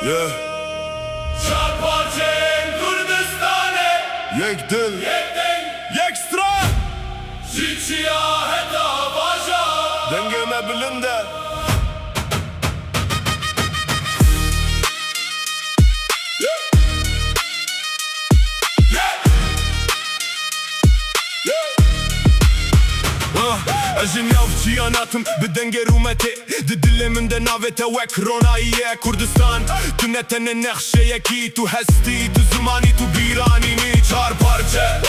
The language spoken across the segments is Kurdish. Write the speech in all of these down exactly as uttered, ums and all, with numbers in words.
Yeah. Çar parçeyên Kurdistanê. Yek dil. Yek deng. Yek stran. Ji çiya heta vaja. Dengê me bilind e. Ah, ez ji nav çiya natim, bi dengê rûmetê. Di dilê min de navê te wek ronayî ye Kurdistan. Tu ne tenê nexşeyekî, tu hestî, tu zimanî, tu bîranînî. Çar parçe,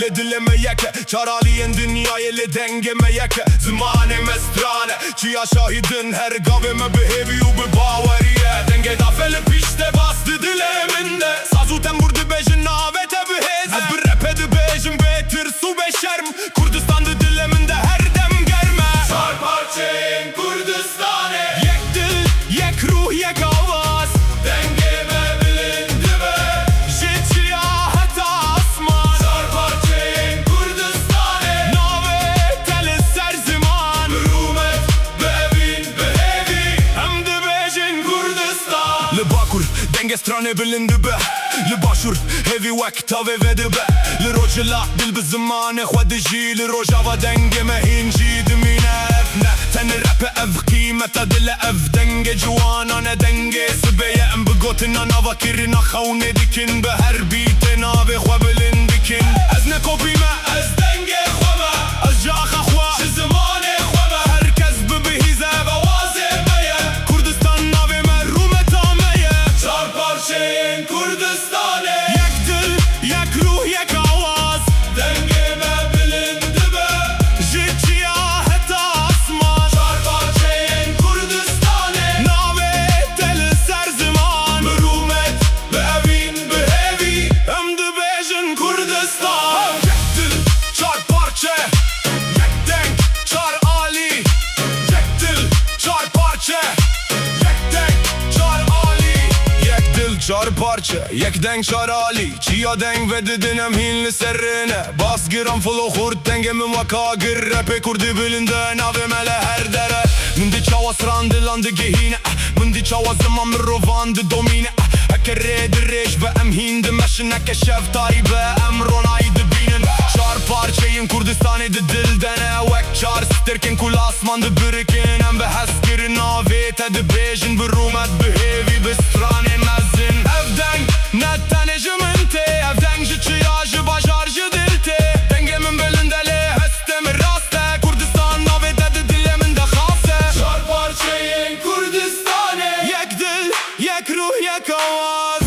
lê dilê me yek e. Çar aliyên dinyayê, lê dengê me yek e. Zimanê me stran e. Çiya şahidin her gavê me bi hêvî û bi bawerî ye. Dengê dafê li piştê bas di dilê min de. Saz û tembûr dibêjin navê te bi hêz e. Ez bi repê dibêjim bê tirs û bê şerm. Kurdistan di dilê min de her dem germ e. Çar parçeyên Kurdistanê. Yek dil, yek ruh, yek awaz. Dengê me bilind dibe. Ji çiya heta asman. Çar parçeyên Kurdistanê. Navê te li ser ziman. Bi rûmet, bi evîn, bi hêvî. Em dibêjin Kurdistan. Li Bakur dengê stranê bilind dibe. Li Başûr hêvî wek tavê vedibe. Li Rojhila dil bi zimanê xwe dijî. Li Rojava dengê me hîn jî dimîne. Ev ne tenê rap e, ev qîmet e, dil e, ev dengê ciwanan e, dengê sibê ye. Em bi gotina nava kirina xewnê dikin, bi her bîtê navê xwe bilind dikin. Ez ne kopî me, ez dengê xwe me. Ez ji axa xwe, ji zimanê xwe me. Her kes bibihîze, ev awazê me ye. Kurdistan navê me, rûmeta me ye. Çar parçeyên Kurdistanê. Yek dil, yek ruh, yek awaz. Dengê me bilind dibe. Ji çiya heta asman. Çar parçeyên Kurdistanê. Navê te li ser ziman. Bi rûmet, bi evîn, bi hêvî. Em dibêjin Kurdistan. Yek dil, çar parçe. Yek deng, çar alî. Yek dil, çar parçe. Yek deng, çar alî. Yek dil, çar parçe. Yek deng, çar alî. Çiya deng vedidin em hîn li ser rê ne. Bas giran filo xurt dengê min wek agir. Repê kurdî bilind e navê me li her dere. Min dî çawa stran dilan digihîne. Min dî çawa ziman mirovan didomîne. Heke rê dirêj be em hîn dimeşin. Heke şev tarî be em ronayî dibînin. Çar parçeyên Kurdistanê di dil de ne. Wek çar stêrkên ku li asman dibirikin. Em bi hezkirin navê te dibêjin, bi rûmet, bi hêvî, bi stranên mezin. Ev deng ne tenê ji min tê, ev deng ji çiya, ji bajar, ji dil tê. Dengê min bilind e lê hestê min rast e. Kurdistan navê te di dilê min de xas e. Çar parçeyên Kurdistanê. Yek dil, yek ruh, yek awaz.